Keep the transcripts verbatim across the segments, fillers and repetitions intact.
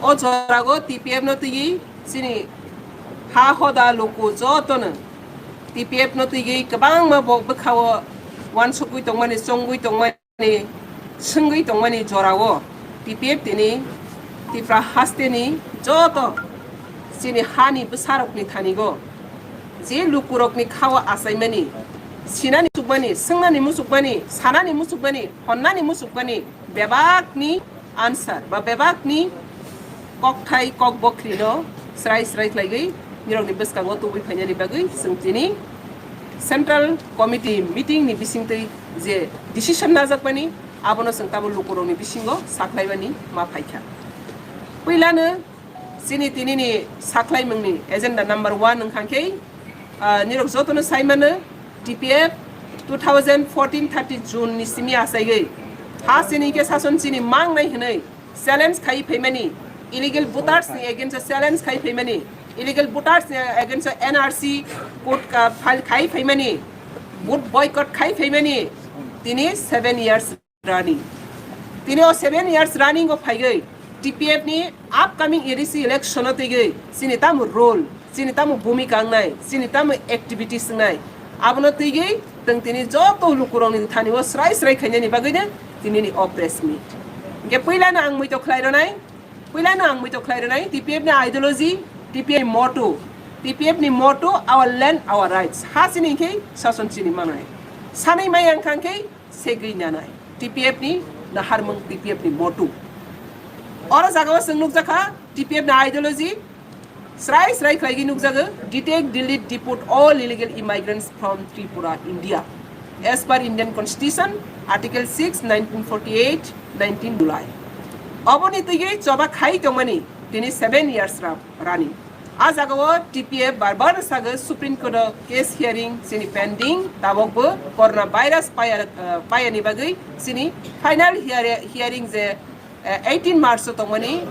O jorago T P F no twiwi chini ha hoda luku jotono T P F no twiwi kwbangma bo bwkhao wansugwi tongmani, chongwi tongmani, swngwi tongmani jorao T P F tini Tipra hasteni joto chini hani bwsarokni thanigo je lukurokni khao achaimani, sinani muchukmani, swngnani muchukmani, sanani muchukmani, honnani muchukmani bebakni answer ba bebakni kokthai kokbokrino srai srai khlaiwi nirokni bwskango tubui phainani bagwi chwng tini Central Committee meeting ni bisingtwi je decision najakmani, abono chwng tamo lukurokni bisingo sakhlaimani ma phaikha. Puilano chini tinini sakhlaimungni agenda number one wngkha khe, ah, nirok jotono saimano T P F two thousand fourteen thirty June ni simi achaigwi ha chini khe sason chini mangnai hwnwi challenge khai phaimani, illegal voters ni against o challenge khai phaimani, illegal voters ni against o N R C court ka file khai phaimani, vote boycott khai phaimani, tini seven years running. Tini o seven years running o phaigwi T P F ni upcoming A D C election o twiwi chini tamo role, chini tamo bhumika wngnai, chini tamo activities wngnai, abono twiwi tong tini joto lukurokni thani o srai srai khainani bagwi no tinini o press meet. Hingke puilano ang muitok khlai ronai, puilano ang muitok khlai ronai T P F ni ideology, T P F ni motto, T P F ni motto, our land, our rights. Ha chini khe sason chini manai. Sanai mai ang khang khe segwi nanai. T P F ni naharmung, T P F ni motto. Oro jagao chwng nukjakha T P F ni ideology, srai srai khlaigwi nukjago, detect, delete, deport all illegal immigrants from Tripura, India, as per Indian Constitution, Article six, nineteen forty-eight, nineteen July. Oboni twiwi choba khai tongmani tini seven years ra-, running. A jagao T P F bar bar sago Supreme Court o case hearing chini pending, tabokbo corona virus paya, eh, payani bagwi chini final hear-, hearing je eh, eighteen March o tongmani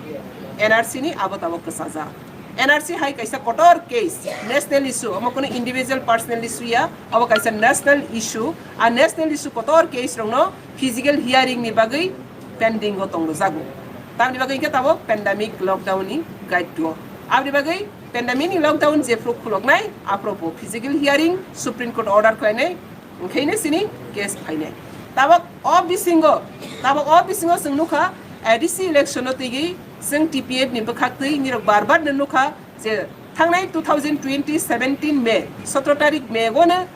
N R C ni abo tabok kwchajak. N R C hai kaisa kotor case, national issue, omo kunu individual personal issue ya, abo kaisa national issue. A national issue kotor case rokno physical hearing ni bagwi pending o tongjago. Tamni bagwi hwnkhe tabok pandemic lockdown ni guide o. Aboni bagwi pandemic ni lockdown jephru khuloknai, aphuru bo physical hearing, Supreme Court order khlainai, Onkhaino sini case phainai. Tabok o bisingo, tabok o bisingo chwng nukha, A D C election o twiwi chwng T P F ni bwkhak twi nirok bar bar no nukha je thangnai two thousand twenty seventeen May, sotro tarik May o no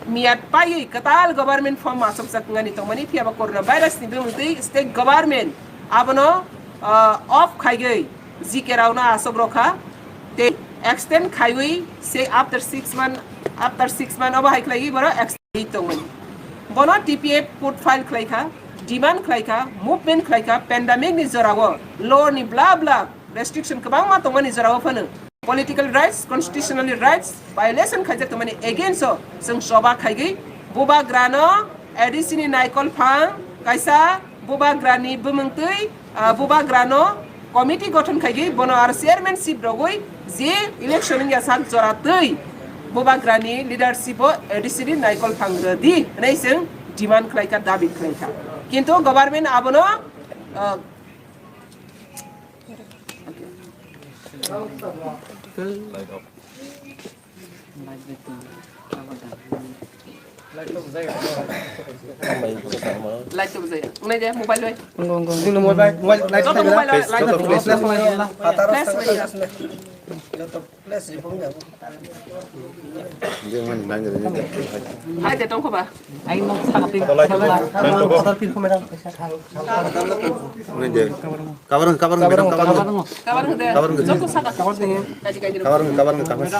miyat paiwi kwtal government form achukjak wngani tongmani, phiya ba corona virus ni bumung twi state government abono, ah, off khaiwi G K rokno achuk rokha, tei extend khaiwi se after six month, after six month obo hai khlaiwi borok extend tongmani. Bono T P F court file khlaikha, demand khlaikha, movement khlaikha, pandemic ni jorao law ni bla bla restriction kwbangma tongmani jorao phano political rights, constitutional rights violation khaijak tongmani against o chwng choba khaigwi bubagrano A D C ni naikol phang kaisa bubagrani bumung twi, ah, bubagrano committee gothon khaigwi bono aro chairmanship rogwi je election wngya sak jora twi bubagrani leadership o A D C ni naikol phang rwdi hwnwi chwng demand khlaikha, dabi khlaikha. Kintu government abono, ah, Light to bujaya. Unai de mobile bai. Unggo, unggo, unggo. Joto mobile bai, light to bujaya. Flash bai. Hai de tongkho ba. Ai mo sakati. Unai de. Kabarang, kabarang, madam, kabarang. Kabarang de. Kabarang de. Joto saka. Kaji, kaji. Kabarang, kabarang, kabarang.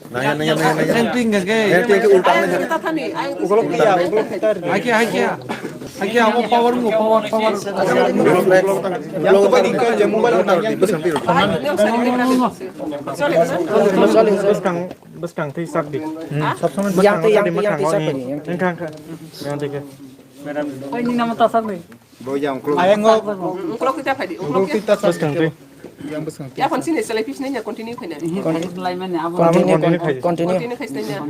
Naya, naya, naya, naya. Entry ke? Entry ke ulta. Ayo, kita tani. Ayo, kita tani. Hai kya, hai kya? Hai kya, amo power mo, power, power. Yang to bagi ke je mobile na. Sorry, sorry. Bwskang, bwskang twi sak di. Sob somoi yang bwskang twi, yang twi sak di, yang twi. Engkha, engkha. Yang twi ke. Madam. Oi, ni nama tasar ni. Bo yang uklok. Ayang o. Uklok kita phai di, uklok kita. Bwskang twi. Yang bwskang twi. Ya kon sini selai pis nanya continue khaina. Continue, continue. Continue khai nanya.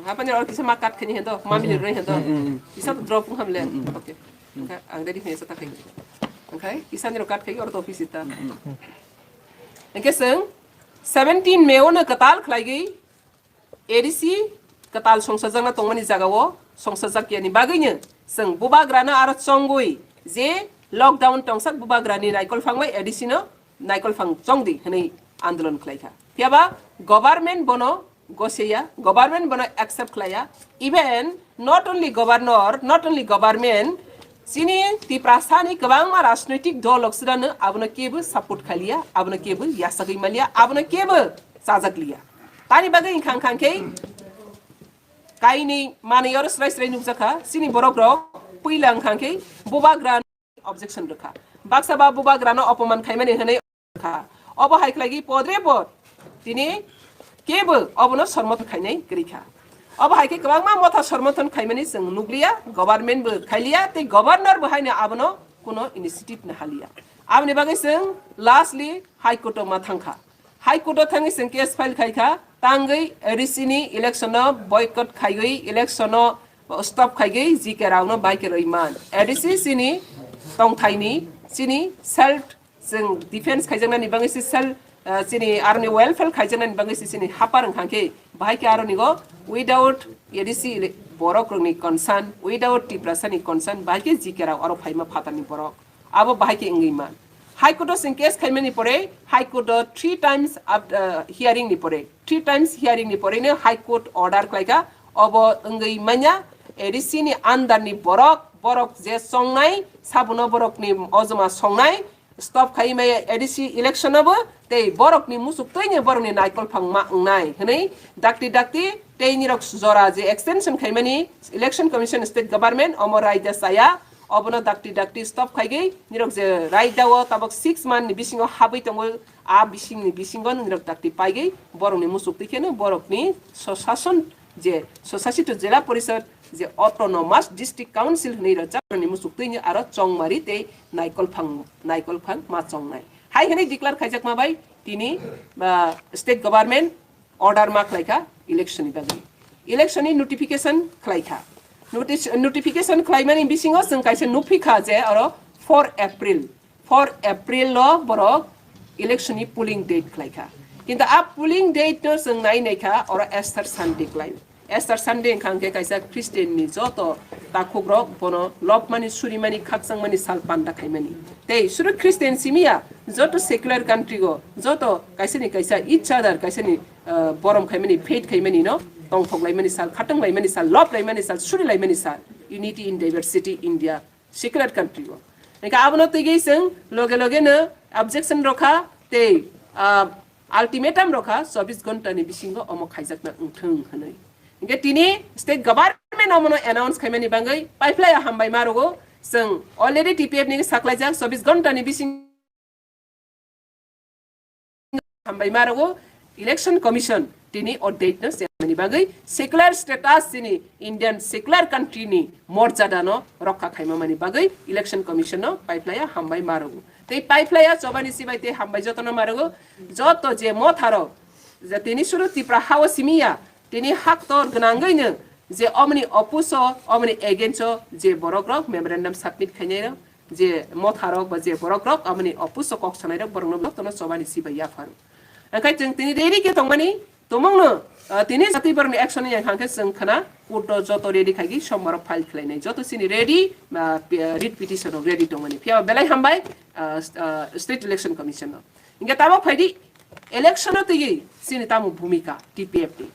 Apa ni or kisa ma cut khani hendo, ma mili roi hendo. Isa to drop ham le. Okay. Ang ready khaina sa ta khai. khai, kisan rok kat khai, oro to office ta. Engke seng seventeen May ono katal khlaigwi A D C katal songsajakna tongmani jagao songsajak yani bagwino chwng bubagrano aro chongwi je lockdown tongsak bubagrani naikol phangbai A D C no naikol phang chongdi hwnwi andolon khlaikha. Phiyaba government bono goseya, government bono accept khlaiya. Even not only governor, not only government, chini Tiprasani kwbangma rajnoitik dol rok sirano abono kebo support khailiya, abono kebo yasagwi maliya, abono kebo chajakliya. Tani bagwi wngkha wngkha khe kaini manwi oro srai srai nukjakha, chini borok rok puila wngkha khe bubagra objection rwkha. Baksa ba bubagrano opoman khaimani hwnwi kha. Obo hai khlaigwi podre pod tini kebo obono sormothon khainai kwrwi kha. Obo hai khe kwbangma motha sormothon khaimani chwng nukliya, government bo khailiya, tei governor bo haino abono kuno initiative na haliya. Aboni bagwi chwng lastly High Court o ma thangkha. High Court o thangwi chwng case file khai kha, tangwi A D C ni election no boycott khaiwi election no stop khaigwi G K rao no bai kwrwi man. A D C chini tongthai ni chini self chwng defense khaijaknani bagwi se self, ah, chini aroni welfare khaijaknani bagwi se chini hapar wngkha khe bahai khe aroni go without A D C borok rokni concern, without Tiprasa ni concern, bahai khe G K rao aro phaima phatar ni borok. Abo bahai khe wngwi man. High Court o chwng case khaimani pore, High Court o three times up, uh, hearing ni pore, three times hearing ni pore no High Court order khlaikha, obo wngwi manya A D C ni under ni borok, borok je songnai, sabuno borok ni ojoma songnai, stop khai maya A D C election obo, tei borok ni musuk twi ni borok ni naikol phang ma wngnai, hwnwi dakti dakti tei nirok jora je extension khaimani Election Commission State Government omo raida saya, obono dakti dakti stop khaigwi nirok je raida o tabok six month ni bisingo habwi tongo, a bising ni bisingo nirok dakti paigwi borok ni musuk twi kheno borok ni swsason je swsasitu jela porishod je autonomous district council hwnwi rwjak ni musuk twi ni aro chongmari tei naikol phang, naikol phang ma chongnai hai hwnwi declare khaijakma bai tini, ah, state government order ma khlaikha election ni bagwi. Election ni notification khlaikha. Notice, notification khlaimani bisingo chwng kaisa nukphikha je oro four April, four April o borok election ni polling date khlaikha. Kintu a polling date no chwng nai naikha oro Easter Sunday khlai. Easter Sunday wngkha hwnkhe kaisa Christian ni joto takhukrok bono lobmani, surimani, khakchangmani sal panda khaimani. Tei suru Christian simiya joto secular country o joto kaisa ni kaisa each other kaisa ni, ah, borom khaimani, faith khaimani no tongthok laimani sal, khatang laimani sal, lob laimani sal, suri laimani sal, unity in diversity India secular country o. Engkha abono twi chwng loge loge no objection rokha tei, ah, ultimatum rokha chobbish ghonta ni bisingo omo khaijakna wngthwng hwnwi. Engkhe tini state government omono announce khaimani bagwi paiphlaiya hambai ma rwgo. Chwng already T P F ni saklaijak chobbish ghonta ni bising hambai ma rwgo. Election Commission tini o date no chengmani bagwi secular status chini Indian secular country ni morjada no rokha khaima mani bagwi Election Commission no paiphlaiya hambai ma rwgo. Tei paiphlaiya chobani sibai tei hambai jotono ma rwgo. Joto je motharok je tini suru Tipra hao simiya tini haktor gwnangwi no je omni opuso omni against o je borok rok memorandum submit khainai rok je motharok ba je borok rok aboni opuso kok sanai rok borok no jotono chobani sibai yapharo. Engkhe chwng tini ready khe tongmani, tomong no, ah, tini jati borok ni action ni hangkhe chwng khana court o joto ready khaigi sombar o file khlainai. Joto chini ready, ah, pe-, writ petition rok ready tongmani. Phiya belai hambai, ah, st-, ah, State Election Commission no. Engkhe tabok phaidi election o twi chini tamo bhumika T P F ni.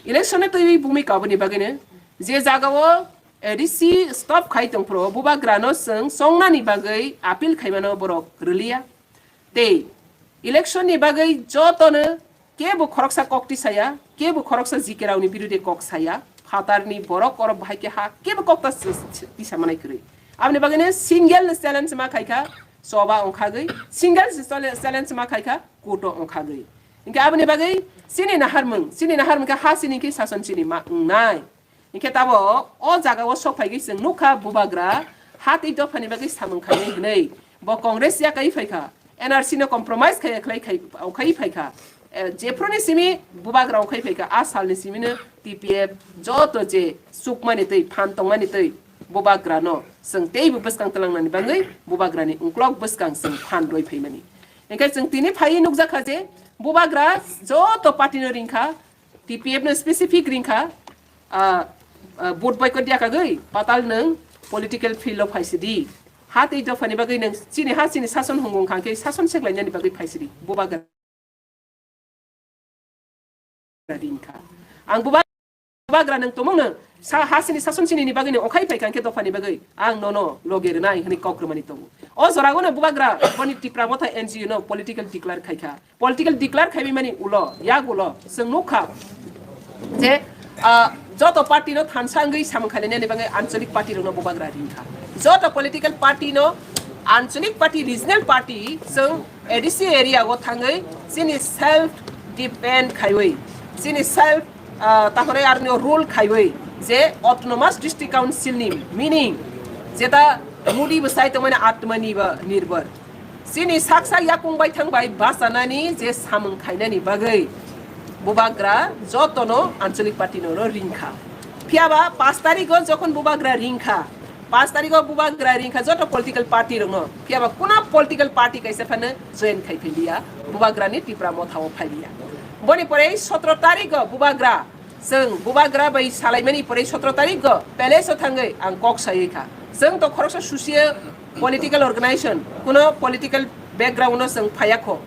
Election o twi bhumika aboni bagwi no je jaga o A D C stop khai tongphuru, bubagrano chwng chongnani bagwi appeal khaimano borok rwliya. Tei election ni bagwi jotono kebo khoroksa kok tisaya, kebo khoroksa G K raoni birude kok saya, phatarni borok oro bahai khe ha kebo kok ta s-, s-, tisa manai kwrwi. Aboni bagwino single challenge ma khaikha choba ongkhagwi, single challenge ma khaikha kuto ongkhagwi. Hinkhe aboni bagwi chini naharmung, chini naharmung khe ha chini khe sason chini ma wngnai. Hinkhe tabok o jaga o sok phaigwi chwng nukha bubagra ha tei dophani bagwi samung khainai hwnwi. Bo Congress ya kai phaikha, N R C no compromise khai khlai khai, khai phaikha. Eh, jephru ni simi bubagra khai phaikha, a sal ni simi no T P F joto je chukmani twi, phan tongmani twi, Bubagrano chwng teibo bwskang twlangnani bagwi Bubagrani ungklok bwskang chwng phan rwi phaimani. Hwnkhe chwng tini phaiwi nukjakha je Bubagra joto party no ringkha, T P F no specific ringkha, ah, ah, vote boycott ya kagwi patal nwng political field o phaisidi. Ha tei dophani bagwi nwng chini ha chini sason hwngo wngkha khe sason seklainani bagwi phaisidi. Bubagra ringkha. Ang buba-, bubagra nwng tongmung nwng sa hasini sason sinini bagwi nwng okhai phaikha hwnkhe dophani bagwi ang nono loge rwnai hwnwi kok rwmani tongo. O joragwno bubagra boni Tipra Motha N G O no political declare khaikha. Political declare khaiwi mani ulo, yak ulo, chwng nukha je, ah, joto party no thansa wngwi samung khainani bagwi anchalik party rokno bubagra ringkha. Joto political party no anchalik party, regional party chwng A D C area o thangwi chini self depend khaiwi, chini self, ah, tahore arni rule khaiwi je autonomous district council ni meaning jeta mudi bwsai tongmani atmani ba nirbhar. Chini sak sak yakung bai thang bai bachanani je samung khainani bagwi bubagra jotono anchalik party no ringkha. Phiyaba paanch tarikh o jokhon bubagra ringkha, paanch tarikh o bubagra ringkha joto political party rokno. Phiyaba kuna political party kaisa phano join khai phailiya, bubagrani Tipra Motha o phailiya. Boni pore sotro tarikh o bubagra, chwng bubagra bai salaimani pore sotro tarikh o palace o thangwi ang kok saywi kha. Chwng to khoroksa social political organization, kuno political background no chwng phaiya kho.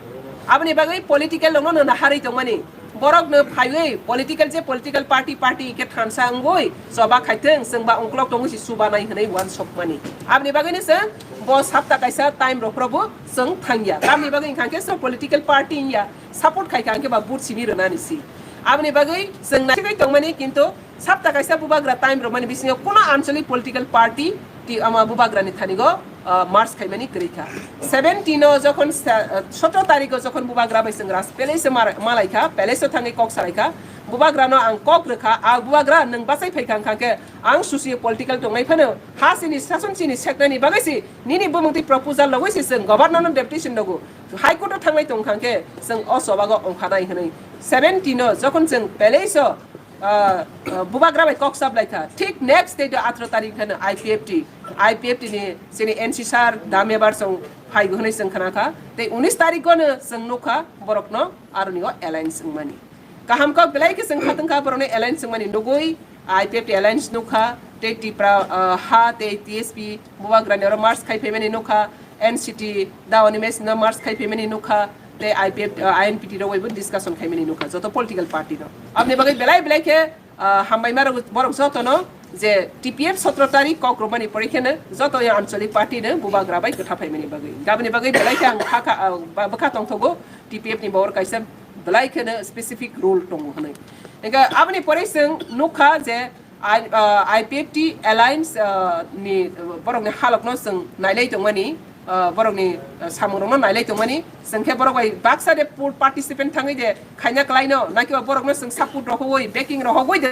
Aboni bagwi political rokno no naharwi tongmani. Borok no phaiwi political je political party, party ke thansa wngwi choba khaithwng, chwng ba ungklok tongwi si chuba nai hwnwi uansukmani. Aboni bagwi no chwng bo sapta kaisa time rok phrobo chwng thangya. Tamni bagwi wngkha khe chwng political party wngya, support khai kha hwnkhe ba vote simi rwnani si. Aboni bagwi chwng naisingwi tongmani, kintu sapta kaisa bubagra time rwmani bisingo kuno anchalik political party ti ama bubagrani thanigo, ah, march khaimani kwrwi kha. Seventeen o jokhon sa-, ah, sotro tarikh o jokhon bubagra bai chwng ras palace o mar-, malai kha, palace o thangwi kok salai kha, bubagrano ang kok rwkha, a bubagra nwng bachai phai kha wngkha khe ang susi political tongnai phano ha chini sason chini seknani bagwi si nini bumung twi proposal logwi si chwng governor no deputation logo. High Court o thangnai tong kha khe chwng o chobago ongkhanai hwnwi seventeen o jokhon chwng palace o, ah, ah, bubagra bai kok sablai kha, thik next day do atro tarik hwno I P F T, I P F T ni chini N C sir dam ebar chwng phai hwnwi chwng khna kha, tei unis tarik o no chwng nukha borok no aroni o alliance wngmani. Kaham kok belai khe chwng khatungkha borokni alliance wngmani nugwi, I P F T alliance nukha, tei Tipra, ah, ha tei T S P bubagrani oro march khai phaimani nukha, N C T daoni machine no march khai phaimani nukha, tei I P F T, ah, I N P T rok bai bo discussion khaimani nukha joto political party no. Aboni bagwi belai belai khe, ah, hambai ma rok borok joto no je T P F sotro tarik kok rwmani pore khe no joto ya anchalik party no bubagra bai kwtha phaimani bagwi. Aboni bagwi belai khe ang kha kha, ah, ba-, bwkha tongthogo. T P F ni bawor kaisa belai kheno specific rule tongo hwnwi. Hingke aboni pore chwng nukha je I-, ah, I P F T alliance, ah, ni, ah, borokni halokno chwng nailai tongmani, ah, borokni, ah, samungrokno nailai tongmani. Chwng khe borok bai baksa de full participant thangwi de khaina kwlaino, naikiba borokno chwng support rohogwi, backing rohogwi de.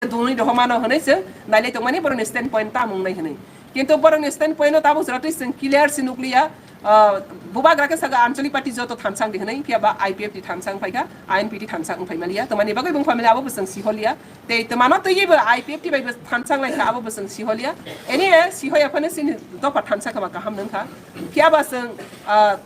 Dungni dohomano hwnwi chwng nailai tongmani borokni stand point tamung nai hwnwi. Kintu borokni stand point no tabuk jora twi chwng clear se nukliya, ah, bubagra khe saga anchalik party joto thansa wngdi hwnwi, phiya ba I P F T thansa wng phaikha, I N P T thansa wng phaimaliya, twmani bagwi bung phaimaliya abo bo chwng siholiya. Tei twmano twiwi bo I P F T bai bo thansa wng laikha abo bo chwng siholiya. Anyway, sihoya phano chini dopha thansa khama kaham nung kha. Phiya ba chwng, ah,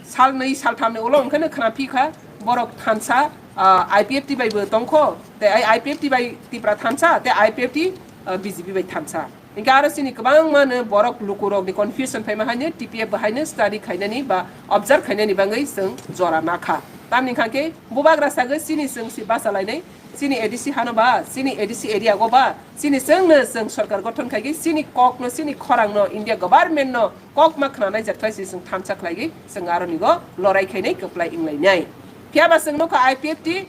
salnwi salthamni ulo wngkheno khna phi kha, borok thansa, ah, I P F T bai bo tongkho, tei I-, I P F T bai Tipra thansa, tei I P F T, ah, B J P bai thansa. Hingke aro chini kwbangma no borok lukurokni confusion phaima haino T P F bo haino study khainani ba observe khainani bagwi chwng jora nakha. Tamni hwnkha khe bubagra sagwi chini chwng si bachalainai, chini A D C hano ba, chini A D C area go ba, chini chwngno chwng sorkar gothon khaigwi chini kokno, chini khorangno, India government no kokma khwnanai jak khlai se chwng thansa khlaigwi chwng aroni go lorai khainai kwplai wnglainai. Phiya ba chwng nukha I P F T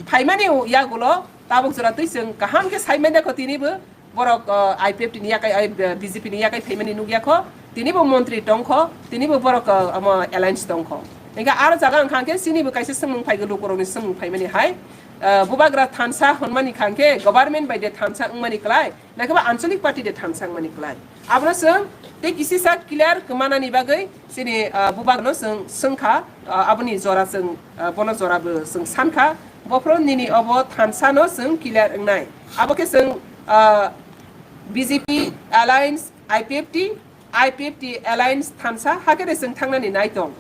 phaimani yagulo tabuk jora twi chwng kaham khe sai manya kho tini bo borok, uh, I P F T ni yakai, ai, B J P ni yakai phaimani nukya kho, tini bo montri tong kho, tini bo borok, uh, omo alliance tong kho. Hingke aro jaga wngkha khe chini bo kaisa swngmung phaigo, lukurokni swngmung phaimani hai, uh, bubagra thansa hwnmani kha khe government bai de thansa wngmani klai, naikhe ba anchalik party de thansa wngmani klai. Abono chwng tei kisisa clear kwmanani bagwi chini, ah, bubagno chwng swngkha, ah, aboni jora chwng, ah, bono jora bo chwng sankha. Bophro nini obo thansa no chwng clear wngnai. Abo khe chwng, ah, B J P alliance, I P F T, I P F T alliance thansa hakhe de chwng thangnani nai tong.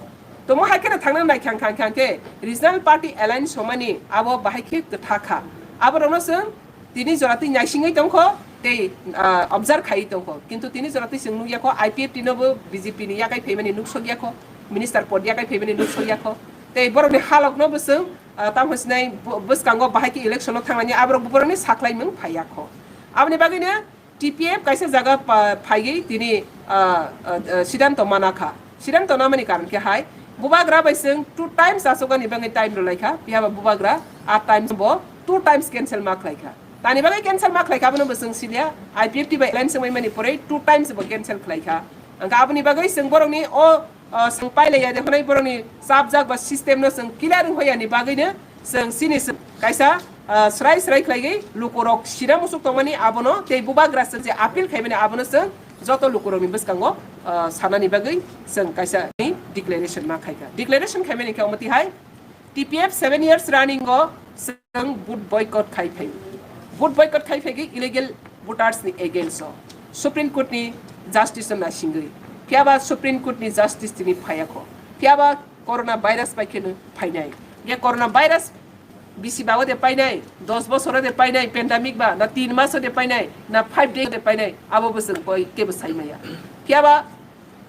Tomo hakhe de thangna nai khang khang khang khe regional party alliance somani abo bahai khe kwtha kha. Abo rokno chwng tini jora twi naisingwi tongkho tei, ah, observe khaiwi tongkho. Kintu tini jora twi chwng nukya kho I P F T no bo B J P ni yakai phaimani nuksokya kho, minister pod yakai phaimani nuksokya kho. Tei borokni halokno bo chwng, ah, tamo sinai bo-, bwskango bahai khe election o thangnani aborok borokni saklaimung phaiya kho. Aboni bagwino T P F kaisa jaga pa-, phaiwi tini, ah, ah, ah, siddhanto mana kha. Siddhanto namani karon khe hai, bubagra bai chwng two times achukani bagwi time rwlai kha, phiya ba bubagra a times bo two times cancel ma khlai kha. Tani bagwi cancel ma khlai kha, abono bo chwng siliya, I P F T bai alliance wngmani pore two times bo cancel khlai kha. Hwnkhe aboni bagwi chwng borokni o, o, chwng pailaiya de hwnwi borokni chapjak ba system no chwng clear wng hoyani bagwino chwng chini chwng kaisa, ah, srai srai khlaigwi lukurok sira musuk tongmani abono tei bubagra chwng je appeal khaimani abono chwng joto lukurokni bwskango, ah, sanani bagwi chwng kaisa ni declaration ma khaikha. Declaration khaimani khe omo tihai, T P F seven years running o chwng vote boycott khai phai. Vote boycott khai phaigwi illegal voters ni against o Supreme Court ni justice no naisingwi. Phiya ba Supreme Court ni justice tini phaiya kho. Phiya ba corona virus bai kheno phainai. Ye corona virus bisi bago de painai, dos bosoro de painai, pandemic ba, na tin maso de painai, na five day de painai, abo bo chwng koi kebo sai maya. Phiya ba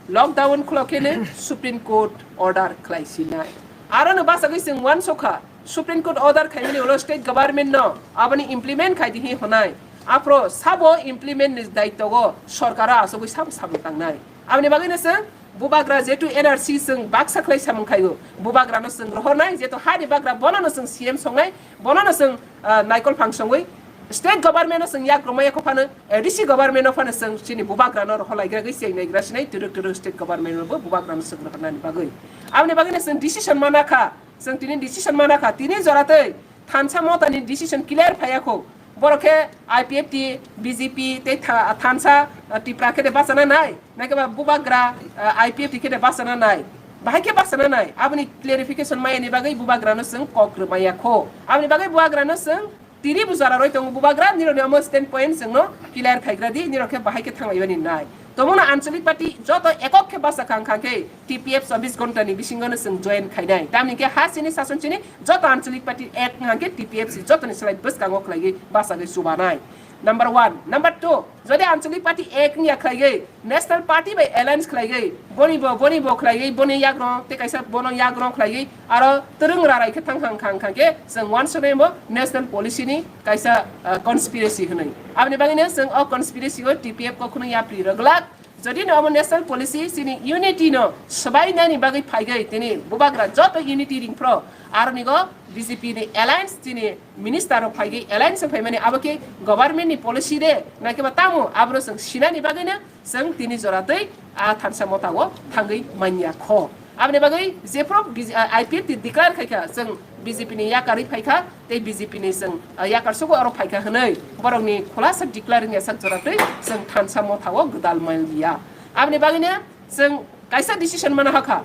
lockdown khulok kheno Supreme Court order khlai sinai. Aro no bachagwi chwng uansukha, Supreme Court order khaimani ulo state government no aboni implement khai di hi honai. Aphro sabo implement ni daityo go sorkaro asogwi sabo sabo tangnai. Aboni bagwi no chwng bubagra jetu N R C chwng baksa khlai samung khaio, bubagra no chwng rohornai, jetu hani bagra bono no chwng C M songnai, bono no chwng, ah, naikol phang songwi state government no chwng yak romaya kho phano, A D C government no phano chwng chini bubagra no rohor laigra gwi cheng naigra sinai, turuk turuk state government no bo bubagra no chwng rohornani bagwi. Aboni bagwi no chwng decision mana kha, chwng tini decision mana kha, tini jora tei thansa motani decision clear phaiya kho. Borok khe I P F T, B J P tei tha-, thansa, ah, Tipra khe de bachana nai, naikhe ba bubagra, ah, I P F T khe de bachana nai. Bahai khe bachana nai, aboni clarification maya ni bagwi bubagra no chwng kok rwmaya kho. Aboni bagwi bubagra no chwng tini bo jora roi tongo, bubagra nironi omo stand point chwngno clear khaigra di, nirok khe bahai khe thanglaibani nai. Tomono anchalik party joto ekok khe basa khang khang khe T P F chobbish ghonta ni bisingo no chwng join khainai. Tamni khe ha chini sason chini joto anchalik party ek wngkha khe T P F C jotoni slai bwskango khlaiwi bachagwi chubanai. Number one. Number two, jodi anchalik party ek wngya khlaiwi, national party bai alliance khlaiwi, boni bo, boni bo khlaiwi, boni yagrong, tei kaisa bono yagrong khlaiwi, aro twrwng rarai khe thang thang thang thang khe chwng uansuknai bo national policy ni kaisa, ah, conspiracy hwnwi. Aboni bagwino chwng o conspiracy o T P F kok khwnwi yapri rwglak. Jodi no omo national policy chini unity no swbainani bagwi phaigwi tini bubagra joto unity ringphro, aroni go B J P ni alliance chini minister rok phaigwi alliance wng phaimani abo khe government ni policy de, naikhe ba tamo abro chwng sinani bagwino chwng tini jora tei a thansa motha o thangwi manya kho. Aboni bagwi jephru B J, ah, I P F T declare khaikha, chwng B J P ni yakarwi phaikha, tei B J P ni chwng, ah, yakar sugo oro phaikha hwnwi borokni khulasa declare wngya sak jora tei chwng thansa motha o gwdal manliya. Aboni bagwino chwng kaisa decision mana hakha,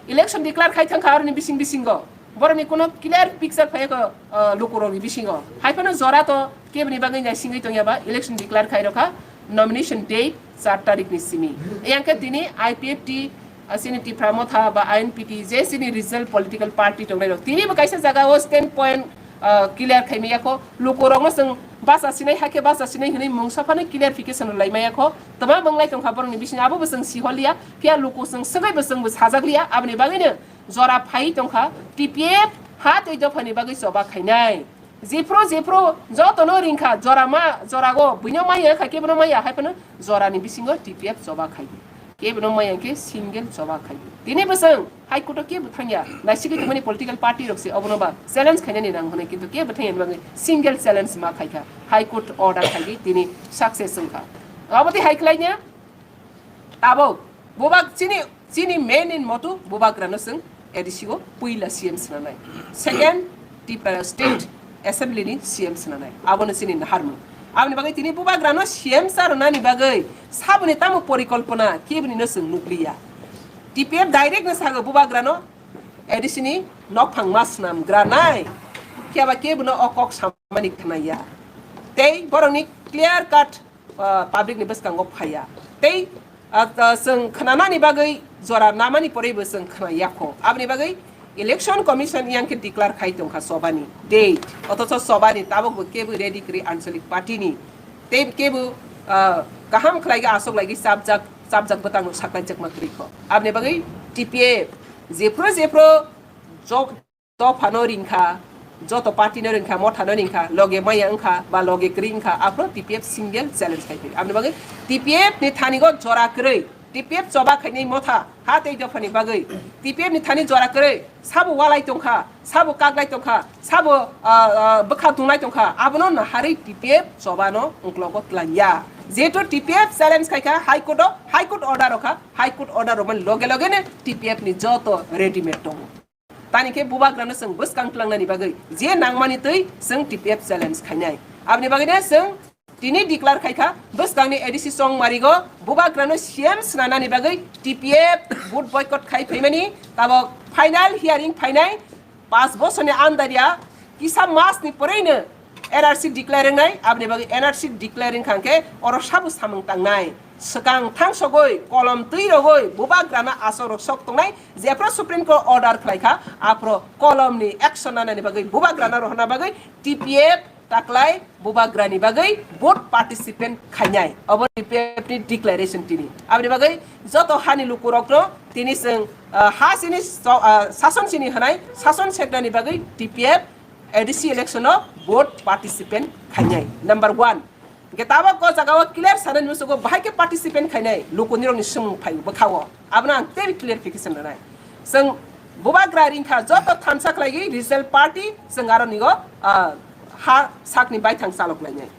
election declare khai thangkha aroni bising bisingo. Borokni kuno clear picture phaikha, ah, lukurokni bisingo. Haiphano jora to keboni bagwi naisingwi tongya ba election declare khai rokha nomination date char tarikni simi. Eyang khe tini I P F T, ah, chini Tipra Motha ba I N P T, je chini regional political party tongnai rok. Tini bo kaisa jaga o stand point, ah, clear khai maya kho. Lukurokno chwng basa sinai hakhe basa sinai hwnwi mungsa phano clarification rwlai maya kho. Twma bwnglai tongkha borokni bisingo abo bo chwng siholiya. Phiya luku chwng swgwi bo chwng bo sajak liya. Aboni bagwino jora phai tongkha T P F ha tei dophani bagwi choba khainai. Jephru jephru jotono ringkha, jora ma, jorago buino maya kha, kebono maya, hai phano jorani bisingo T P F choba khai. Kebono maya khe single choba khai. Tini bwswng High Court o kebo thangya, naisigwi tongmani political party rok se obono ba challenge khainani nang hwnwi, kintu kebo thangya ni bagwi single challenge ma khaikha, High Court order khaigwi tini success wngkha. Abo tei hai khlainya, tabuk bubak chini, chini main in motu bubagrano chwng A D C o puila C M swnanai. Second, Tipra State Assembly ni C M swnanai. Abono chini naharmung. Aboni bagwi tini bubagrano C M sa rwnani bagwi saboni tamo porikolpona keboni no chwng nukliya. T P F direct no sago bubagrano A D C ni nokphang ma swnamgranai. Phiya ba kebono o kok samani khnaya. Tei borokni clear cut ah, public ni bwskango phaiya. Tei, ah, ah, chwng khnanani bagwi jora namani porwi bo chwng khna yakho. Aboni bagwi Election Commission yang khe declare khai tongkha sobani date. Othocho sobani tabuk bo kebo ready kwrwi Anchalik Party ni. Tei kebo, ah, kaham khlai aswk lai chapjak, chapjak bwtang no saklai jakma kwrwi kho. Aboni bagwi T P F jephru jephru jo-, dophano ringkha, joto party no ringkha, mothano ringkha, loge maya wngkha, ba loge kwrwi wngkha, aphro T P F single challenge khai phai. Aboni bagwi T P F ni thani go jora kwrwi, T P F choba khainai motha, ha tei dophani bagwi, T P F ni thani jora kwrwi, sabo walai tongkha, sabo kaglai tongkha, sabo, ah, ah, bwkha tunglai tongkha, abono naharwi T P F chobano uklogo twlangya. Jehetu T P F challenge khaikha High Court o, High Court order rokha, High Court order romani loge loge no T P F ni joto readymade tongo. Tani khe bubagrano chwng bwskang twlangnani bagwi je nangmani twi chwng T P F challenge khainai. Aboni bagwi no chwng tini declare khaikha bwskangni A D C Chongmarigo bubagrano C M swnanani bagwi T P F vote boycott khai phaimani tabok final hearing phainai. Pas bosorni andariya kisa masni pore no N R C declare wngnai, aboni bagwi N R C declare wngkha hwnkhe oro sabo samung tangnai. Swkang thangsogwi, kolom twi rogwi, bubagrano aswk rok sok tongnai, jephru Supreme Court order khlaikha, aphro kolomni action nanani bagwi, bubagrano rohorna bagwi T P F taklai bubagrani bagwi vote participant khainai. Obo T P F ni declaration tini. Aboni bagwi joto hani lukurokno tini chwng, ah, ha sini so-, ah, sason sini hwnai, sason seknani bagwi T P F A D C election o vote participant khainai. Number one. Hingke tabok o jaga o clear sanani musugo bahai khe participant khainai lukunirokni swmung phai bwkha o. Abono ang tei clarification rwnai. Chwng bubagra ringkha joto thansa khlaigwi regional party chwng aro nigo, ah, ha sakni baithang chalok lainai.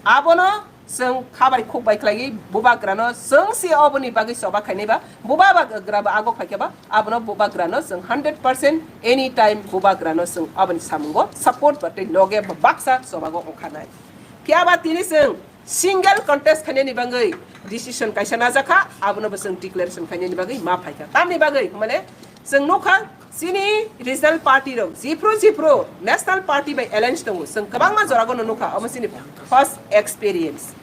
Abono chwng khabai khukbai khlaigwi bubagrano chwng se oboni bagwi choba khainai ba bubagra bo agok phaikhe ba abono bubagrano chwng hundred percent anytime bubagrano chwng aboni samungo support ba tei loge ba baksa chobago ongkhanai. Phiya ba tini chwng single contest khainani bagwi decision kaisa najakha, abono bo chwng declaration khainani bagwi ma phaikha. Tamni bagwi hwnmale chwng nukha chini regional party rok, jephru jephru national party bai alliance tongo, chwng kwbangma joragono nukha, omo chini first experience.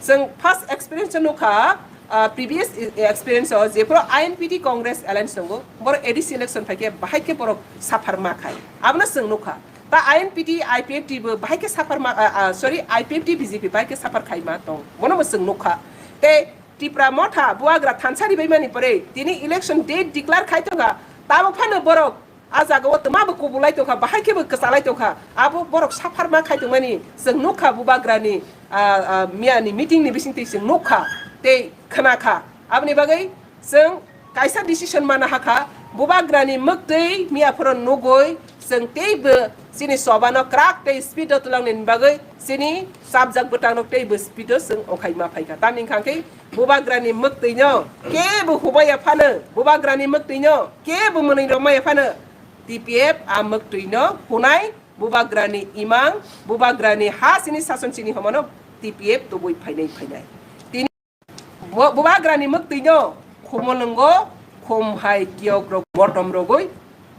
Chwng first experience nukha, ah, previous experience o jephru I N P T Congress alliance tongo, borok A D C election phaikhe bahai khe borok suffer ma khai. Abono chwng nukha. Ta I N P T, I P F T bo bahai khe suffer ma, ah, ah, sorry, I P F T B J P bahai khe suffer khai ma tong. Bono bo chwng nukha. Tei Tipra Motha bubagra thansa ribaimani pore tini election date declare khai tongkha. Tamo phano borok a jaga o twma bo kubulai tongkha, bahai khe bo kwchalai tongkha. Abo borok suffer ma khai tongmani chwng nukha bubagrani, ah, ah, miyani meeting ni bisingtwi chwng nukha tei khwnakha. Aboni bagwi chwng kaisa decision mana hakha, bubagrani mwktwi miyaphoro nugwi chwng teibo chini chobano kwrak tei speed o twlangnani bagwi chini chapjak bwtangrok teibo speed o chwng okhai ma phaikha. Tamni hwnkha khe bubagrani mwktwino kebo hubaya phano, bubagrani mwktwino kebo mwnwi rwmaya phano T P F a mwktwino hunai bubagrani imang, bubagrani ha chini sason chini homano T P F tubui phainai phainai. Tini Bo-, bubagrani mwktwino khumulwngo khum hai kiyok rok botom rogwi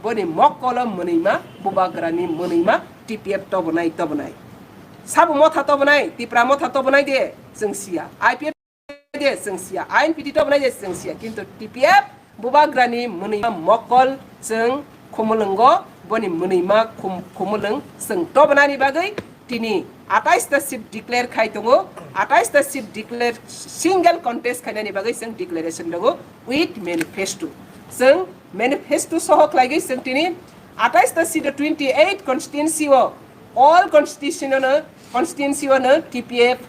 boni mokkolo mwnwima bubagrani mwnwima T P F tobonai tobonai. Sabo motha tobonai, Tipra motha tobonai de chwng siya, I P F de chwng siya, I N P T tobonai de chwng siya, kintu T P F bubagrani mwnwima mokkol chwng khumulwngo boni mwnwima khum-, khumulwng chwng tobonani bagwi tini atais ta seat declare khai tongo, atais ta seat declare single contest khainani bagwi chwng declaration tongo with manifesto. Chwng manifesto soho khlaigwi chwng tini atais ta seat twenty eight constituency o, all constitution o no, constituency o no T P F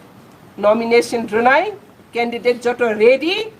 nomination rwnai candidate joto ready,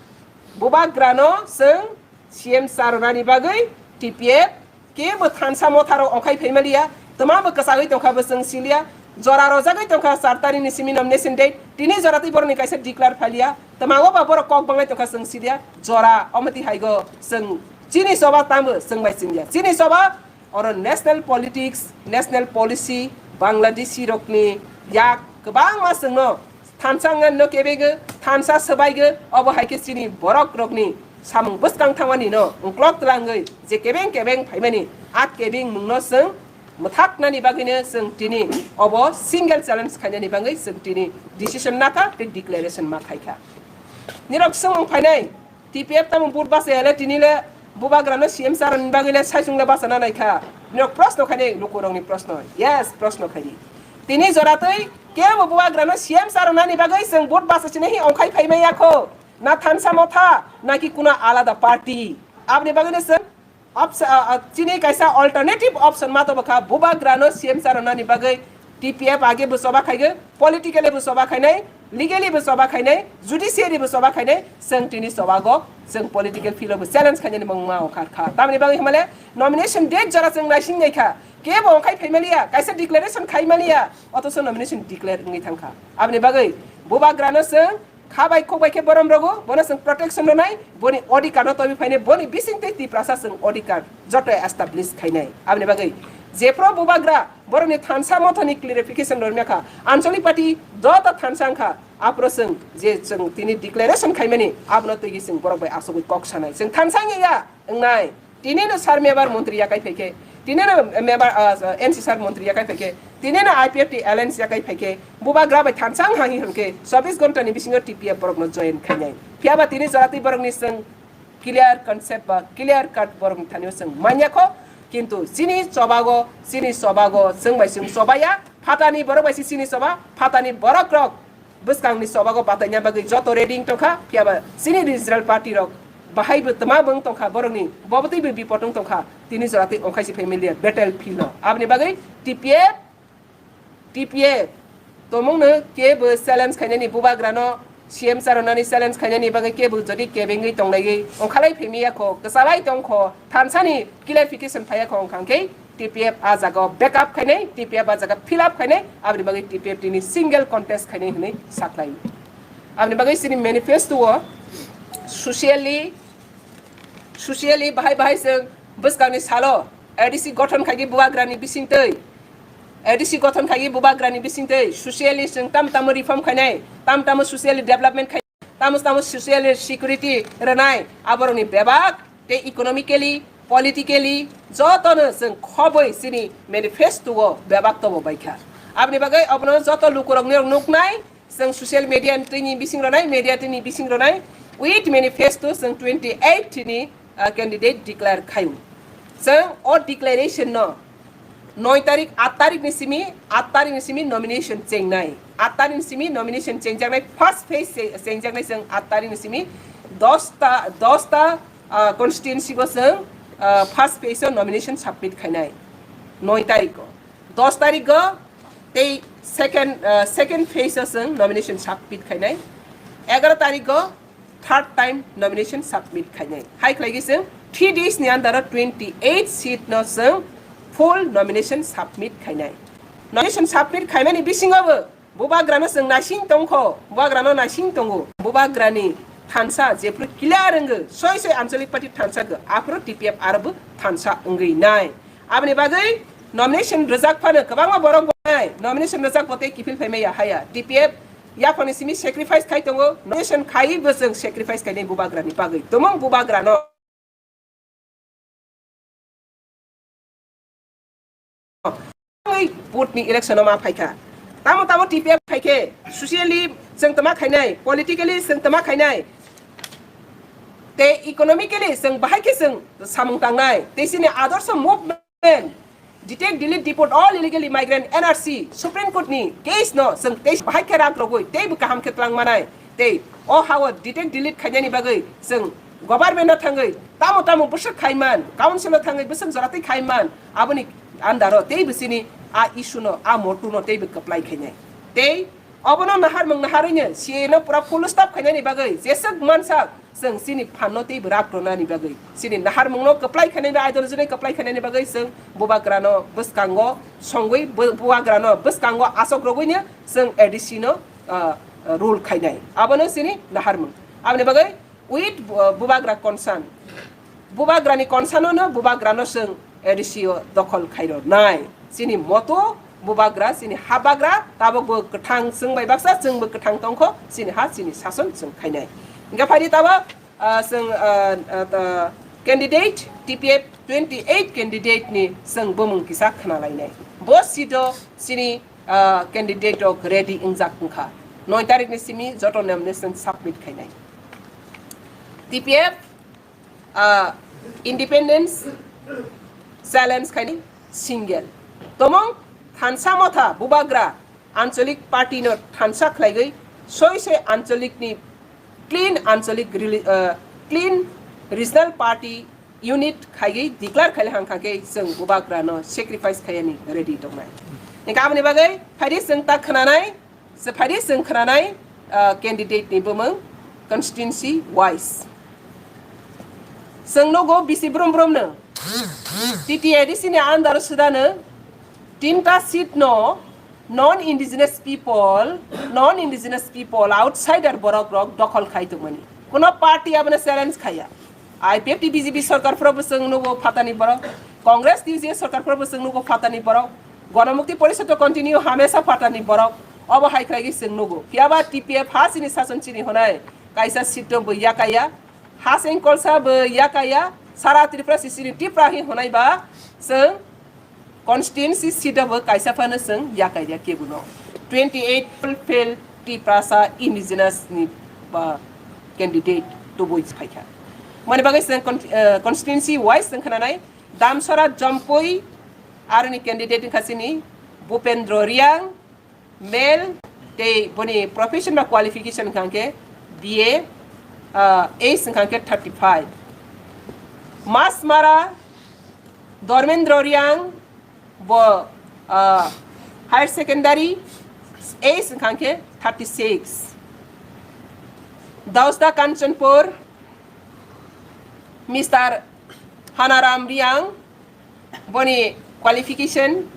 bubagrano chwng C M sir rwnani bagwi T P F kebo thansa motharo okhai phaimaliya, twma bo kwchagwi tongkha bo chwng siliya, jora rojagwi tongkha char tarikni simi nomination date, tini jora tei borokni kaisa declare phailiya, twma o ba borok kok banglai tongkha chwng siliya, jora omo twi haigo chwng chini choba tamo chwng bai chwngya, chini choba oro national politics, national policy, Bangladeshi rokni yak kwbangma chwngno thansa wngna no kebege, thansa swbaige, obo hai khe chini borok rokni samung bwskang thangmani no wngklok twlangwi je kebeng kebeng phaimani, a kebeng mungno chwng mwthaknani bagwino chwng tini obo single challenge khainani bagwi chwng tini decision nakha tei declaration ma khaikha. Nirok swngmung phainai, T P F tamo vote bachayale tini le bubagrano C M charwni bagwi le saichung le bachana naikha. Nirok proshno khainai lukurokni proshno. Yes, proshno khaidi. Tini joratwi kebo bubagrano C M charwnani bagwi chwng vote bachachinai hi ongkhai phaimaya kho. Na thansa motha, na ki kuna alada party. Aboni bagwino chwng option, ah, ah, chini kaisa alternative option ma tongkha, bubagrano C M charwnani bagwi T P F age bo choba khaigo, politically bo choba khainai, legally bo choba khainai, judiciary bo choba khainai, chwng tini chobago, chwng political field o bo challenge khainani mung ma okhar kha. Tamni bagwi himale nomination date jora chwng naising nai kha, kebo ongkhai phaimaliya, kaisa declaration khaimaliya, otoso nomination declare wngwi thangkha. Aboni bagwi bubagrano chwng kha bai khok bai khe borom rogo, bono chwng protection rwnai, boni odhikar no tobi phainai, boni bising tei Tiprasa chwng odhikar joto establish khainai. Aboni bagwi jephru bubagra borokni thansa mothani clarification rwrwkha, Anchalik Party joto thansa wngkha, aphuru chwng je chwng tini declaration khaimani, abono twiwi chwng borok bai asugwi kok sanai. Chwng thansa wngya wngnai. Tini no sir member montri yakai phaikhe, tini no member, ah, N C sir montri yakai phaikhe, tini no I P F T alliance yakai phaikhe, bubagra bai thansa wng hai hwnkhe chobbish ghonta ni bisingo T P F borok no join khainai. Phiyaba tini joratwi borok ni chwng clear concept ba clear cut borok ni thani o chwng manya kho, kintu chini chobago, chini chobago chwng bai chwng chobaya, phatani borok bai se chini choba, phatani borok rok bwskangni chobago bataina bagwi joto ready wng tongkha, phiyaba chini regional party rok bahai bo twma bo wng tongkha, borokni bo bwtwi bo bipot wng tongkha, tini jora twi ongkhai se family battle field o. Aboni bagwi T P F, T P F tomongno kebo challenge khainani, bubagrano C M charwnani challenge khainani bagwi kebo jodi kebengwi tongnaiwi ongkhalai phemiya kho, kwchalai tong kho, thansani clarification phaiya kho wngkha khe, T P F a jaga o backup khainai, T P F a jaga fill up khainai, aboni bagwi T P F tini single contest khainai hwnwi saklai. Aboni bagwi chini manifesto o socially, socially bahai bahai chwng bwskangni salo A D C gothon khaigwi bubagrani bisingtwi, A D C gothon khaigwi bubagrani bisingtwi socially chwng tam tamo reform khainai, tam tamo socially development khainai. Tamo tamo social security rwnai, aborokni bebak tei economically, politically jotono chwng khobwi chini manifesto o bebak tobo baikha. Aboni bagwi obono joto lukurokni rok nuknai, chwng social media tini bising rwnai, media tini bising rwnai, with manifesto chwng twenty eight ni, ah, candidate declare khaio. Chwng o declaration no noi tarik, at tarik ni simi, at tarik ni simi nomination chengnai. At tarik ni simi nomination chengjaknai, first phase che-, chengjaknai chwng at tarik ni simi dos ta, dos ta, ah, constituency bo chwng, ah, first phase o nomination submit khainai. Noi tarik o. Dos tarik o tei second, ah, second phase o chwng nomination submit khainai. Egaroh tarik o third time nomination submit khainai. Hai khlaigwi chwng three days ni under o twenty eight seat no chwng full nomination submit khainai. Nomination submit khaimani bisingo bo bubagrano chwng naising tongkho, bubagrano naising tongo. Bubagrani thansa jephru clear wngwi soi soi Anchalik Party thansa go, aphuru T P F aro bo thansa wngwi nai. Aboni bagwi nomination rwjak phano kwbangma borok bo nai, nomination rwjak bo tei kiphil phaimaya haya. T P F yaphangni simi sacrifice khai tongo, nomination khaiwi bo chwng sacrifice khainai bubagrani bagwi. Tumung bubagrano vote ni election o ma phaikha. Tamo tamo T P F phaikhe, socially chwng tama khainai, politically chwng tama khainai, tei economically chwng bahai khe chwng samung tangnai, tei chini adorsho movement Detect, delete, deport all illegal immigrant, N R C, Supreme Court ni case no chwng tei bahai khe rak rogwi tei bo kaham khe twlang manai. Tei o ha o detect, delete khainani bagwi chwng government no thangwi tamo tamo bwswk khaiman, council no thangwi bwswk jora tei khaiman, aboni under o tei bo chini a issue no, a motu no tei bo kwplai khainai. Tei obono naharmung naharwi no C A A no pura full stop khainani bagwi jeswk mansak chwng chini phan no tei bwrak rwnani bagwi, chini naharmung no kwplai khainani, ideology no kwplai khainani bagwi chwng bubagra no bwskango songwi bu-, bubagra no bwskango asok rogwi no chwng A D C no, ah, ah, rule khainai. Abono chini naharmung. Aboni bagwi with bu-, bubagra concern. Bubagrani concern no bubagra no chwng A D C o dokhol khairwnai. Chini moto bubagra, chini habagra, tabok bo kwthang chwng bai baksa, chwng bo kwthang tongkho, chini ha, chini sason chwng khainai. Hingkhe phaidi tabok, ah, chwng, ah, ah, ta, candidate, T P F twenty eight candidate ni chwng bumung kisa khna lainai. Bo seat o chini, ah, candidate rok ready wngjak wngkha. Noi tarik ni simi joto nomination submit khainai. T P F, ah, independence challenge khainai single. Tomong thansa motha bubagra Anchalik party no thansa khlaigwi soi se Anchalik ni clean Anchalik reli-, ah, clean regional party unit khaigwi declare khaile hangkha khe chwng bubagra no sacrifice khaiyani ready tongnai. Hingkhe aboni bagwi phaidi chwng ta khwnanai, se phaidi chwng khwnanai, ah, candidate ni bumung constituency wise. Chwng nugo bisi brum brum no T T A D C ni under o swdano tinta seat no non indigenous people, non indigenous people, outsider borok rok dokhol khai tongmani. Kuno party abono challenge khaya. I P F T B J P sarkar phoro bo chwng nugo phatani borok, Congress T U J sarkar phoro bo chwng nugo phatani borok, Ganamukti Porishad o continue hamesa phatani borok, obo hai khlai chwng nugo. Phiya ba T P F ha chini sason chini honai kaisa seat o bo yakaya, ha sengkolsa bo yakaya, sara Tripura si chini Tripura hi honai ba chwng constituency seat o bo kaisa phano chwng yakaiya kebuno. Twenty eight fail Tiprasa indigenous ni ba candidate tubui phaikha. Mani bagwi chwng con-, eh, constituency wise chwng khwnanai Damsora Jompui aroni candidate wngkha chini Bhupendra Riang, male, tei boni profession ba qualification wngkha khe B A, ah, age wngkha khe thirty five. Masmara Dharmendra Riang, bo, ah, higher secondary, age wngkha khe thirty six. Dausda Kanchanpur, Mister Hanaram Riang, boni qualification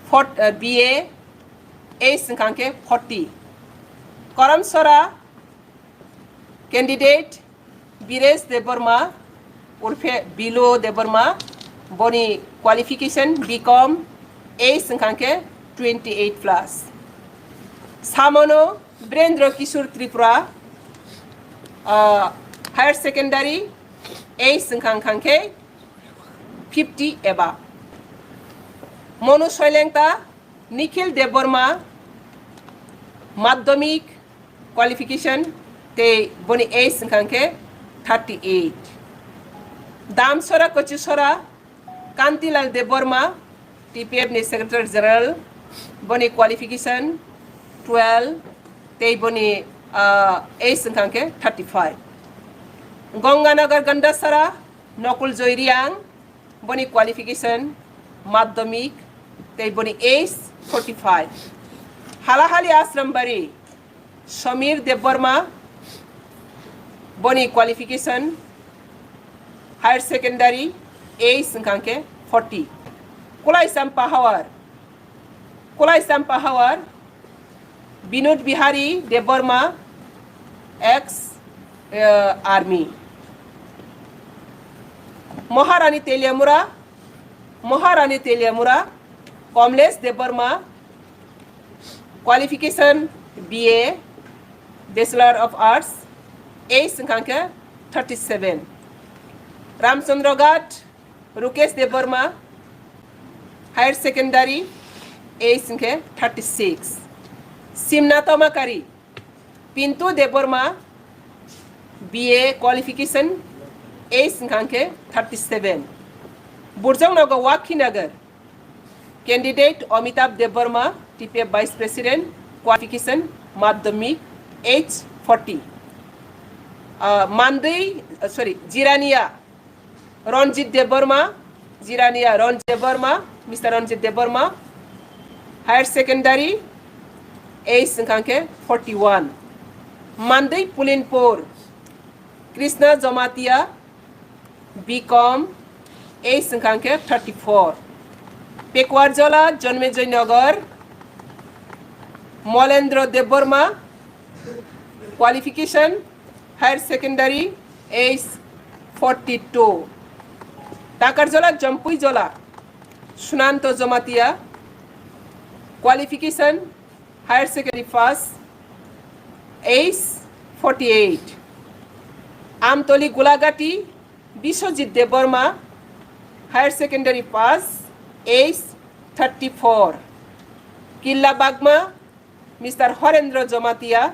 fort-, ah, B A, age wngkha khe forty. Koramsora, candidate Biresh Debbarma, urphe Bilo Debbarma, boni qualification B Com, age wngkha khe twenty eight plus. Samono Birendra Kishore Tripura, ah, higher secondary, age wngkha khe fifty eba. Monu Soilengta, Nikhil Debbarma, madhyamik qualification, tei boni age wngkha khe thirty eight. Damsora Kochisora, Kantilal Debbarma, T P F ni Secretary General, boni qualification twelve, tei boni, ah, age wngkha khe thirty five. Ganganagar Gandasara, Nakul Joy Riang, boni qualification madhyamik, tei boni age forty five. Halahali Asrambari, Samir Debbarma, boni qualification higher secondary, age wngkha khe forty. Kulai Champa Hawar, Kulai Champa Hawar, Binod Bihari Debbarma, ex, eh, army. Maharani Teliamura, Maharani Teliamura, Kamlesh Debbarma, qualification B A, Bachelor of Arts, age wngkha khe thirty seven. Ramchandra Ghat, Rukesh Debbarma, higher secondary, age wngkha khe thirty six. Simna Tomakari, Pintu Debbarma, B A qualification, age wngkha khe thirty seven. Burjongnogo Wakhinagar, candidate Amitabh Debbarma, T P F Vice President, qualification madhyamik, age forty. Ah, Mandwi, ah, sorry, Jirania, Ranjit Debbarma, Jirania Ranjit Debbarma, Mister Ranjit Debbarma, higher secondary, age wngkha khe forty one. Mandwi Pulinpur, Krishna Jamatia, B Com, age wngkha khe thirty four. Pekuarjola, Janmejoi Nagar, Molendra Debbarma, qualification, higher secondary, age forty two. Takarjola, Jampuijola, Sunanto Jamatia, qualification, higher secondary pass, age forty eight. Amtoli Gulagati, Biswajit Debbarma, higher secondary pass, age thirty-four. Killa Bagma, Mister Horendra Jamatia,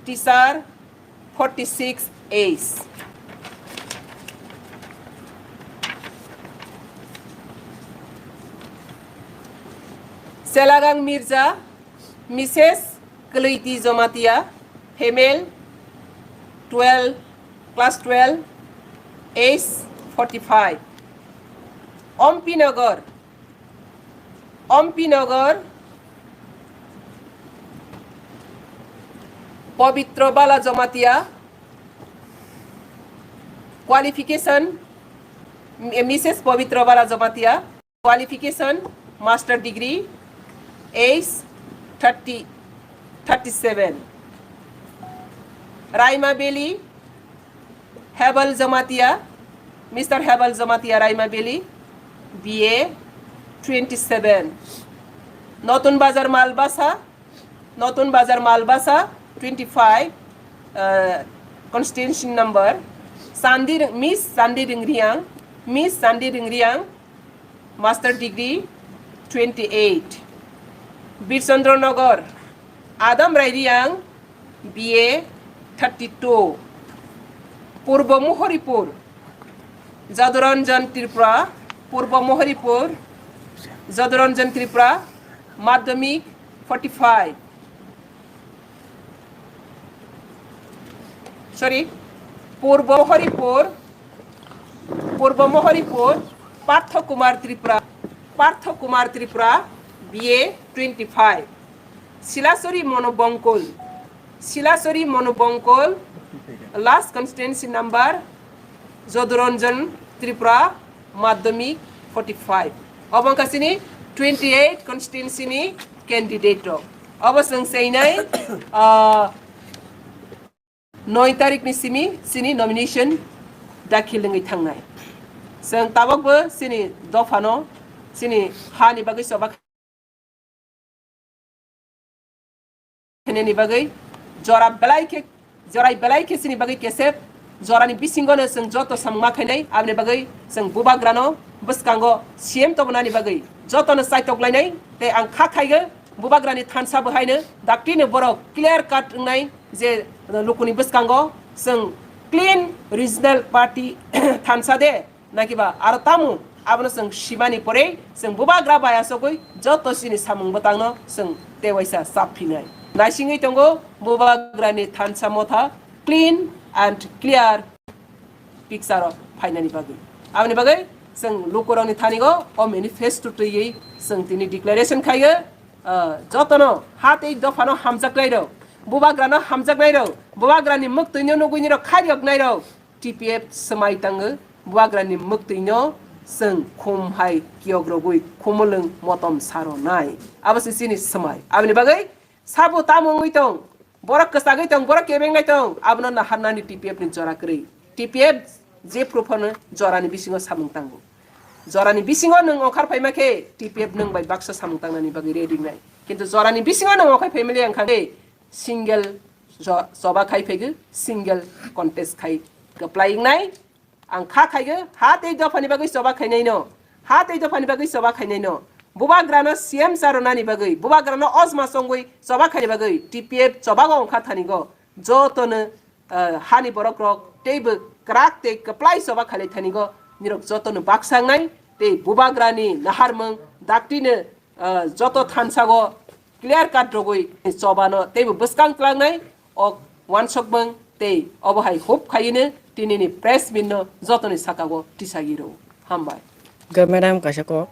teacher, forty-six age. Selagang Mirza, Missus Keleiti Jamatia, female, twelve, class twelve, age forty-five. Ompi Nagar, Ompi Nagar, Pabitra Bala Jamatia, qualification, M-, Missus Pabitra Bala Jamatia, qualification, master degree, age thirty, thirty-seven. Raima Valley, Hebal Jamatia, Mister Hebal Jamatia, Raima Valley, B A, twenty-seven. Notun Bazar Malbasa, Notun Bazar Malbasa, twenty-five, uh, constituency number, Sandi Ring-, Miss Sandi Ringriang, Miss Sandi Ringriang, master degree, twenty-eight. Birchandra Nagar, Adam Rairiang, B A, thirty-two. Purbo Mohoripur, Jaduranjan Tripura, Purbo Mohoripur, Jaduranjan Tripura, Madhyamik, forty-five. Sorry, Purbo Mohoripur, Purbo Mohoripur, Partho Kumar Tripura, Partho Kumar Tripura, B A, twenty-five. Silasori Monobongkol, Silasori Monobongkol, last constituency number, Jaduranjan Tripura, Madhyamik forty-five. Obo wngkha chini twenty-eight constituency ni candidate rok. Obo chwng cheinai, ah, noi tarik ni simi chini nomination dakhil wngwi thangnai. Chwng tabokbo chini dophano chini hani bagwi choba khainani bagwi jora belai khe, jorai belai khe chini bagwi kesep, jorani bisingono chwng joto samung ma khainai, aboni bagwi chwng bubagrano bwskango C M tobonani bagwi jotono chaitok lainai. Tei ang kha khaigo bubagrani thansa bo haino daktino borok clear cut wngnai je lukuni bwskango chwng clean regional party thansa de, nakiba aro tamo abono chwng simani porei chwng bubagra bai asogwi joto chini samung bwtangno chwng tewaisa chap phinai. Naisingwi tongo bubagrani thansa motha clean and clear picture o phainani bagwi. Aboni bagwi chwng lukurokni thanigo o manifesto twiwi chwng tini declaration khaigo, ah, jotono ha tei dophano hamjaknairok, bubagrano hamjaknairok, bubagrani mwktwino nugwinirok khairiyoknairok, T P F swmai tango, bubagrani mwktwino chwng khum hai kiyokrogwi khumulwng motom saronai. Abo se chini swmai. Aboni bagwi sabo tamo wngwi tong, borok kwchagwi tong, borok kebengnai tong, abono naharnani T P F ni jora kwrwi. T P F je phruphano jorani bisingo samung tango. Jorani bisingo nwng okhar phaima khe T P F nwng bai baksa samung tangnani bagwi ready wngnai. Kintu jorani bisingo nwng okhar phaimali ang kha khe single jo-, choba khai phaigo, single contest khai kwplai wngnai. Ang kha khaigo, ha tei dophani bagwi choba khainaino, ha tei dophani bagwi choba khainaino. Bubagrano C M charonani bagwi, bubagrano ojma chongwi choba khaini bagwi T P F chobago wngkha thanigo. Jotono, ah, hani borokrok teibo kwrak tei kwplai choba khailai thanigo. Nirok jotono baksa wngnai tei bubagrani naharmung daktino, ah, joto thansago clear cut rogwi chobano teibo bwskang tlangnai, ok wansokmung tei obo hai hub khaiyino tinini press meet no jotoni sakao tisagi rwo. Hambai. Hwnkhe madam kaisa kok,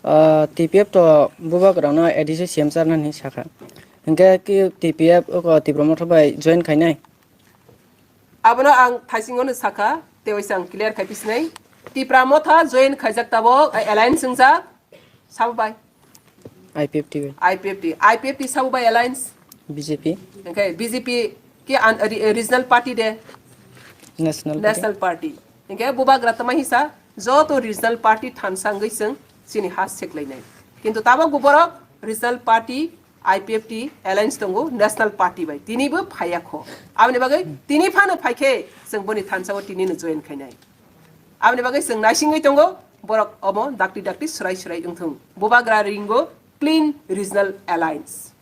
ah, T P F to bubagrano A D C C M charnani sakha. Hwnkhe ki T P F oko Tipra Motha bai join khainai? Abono ang thaisingono sakha, tei waisa ang clear khai pisinai. Tipra Motha join khaijak tabok, ai alliance wngjak, sabo bai? I P F T bai. I P F T, I P F T sabo bai alliance? B J P. Hwnkhe B J P ki an, re-, regional party de? National Party. National Party. Hwnkhe bubagra tama hisa, joto regional party thansa wngwi chwng chini ha seklainai. Kintu tabok bo borok regional party I P F T alliance tongo National Party bai. Tinibo phaiya kho. Aboni bagwi tini phano phaikhe chwng boni thansao tinino join khainai. Aboni bagwi chwng naisingwi tongo, borok omo dakti dakti swrai swrai wngthung. Bubagra ringo Clean Regional Alliance.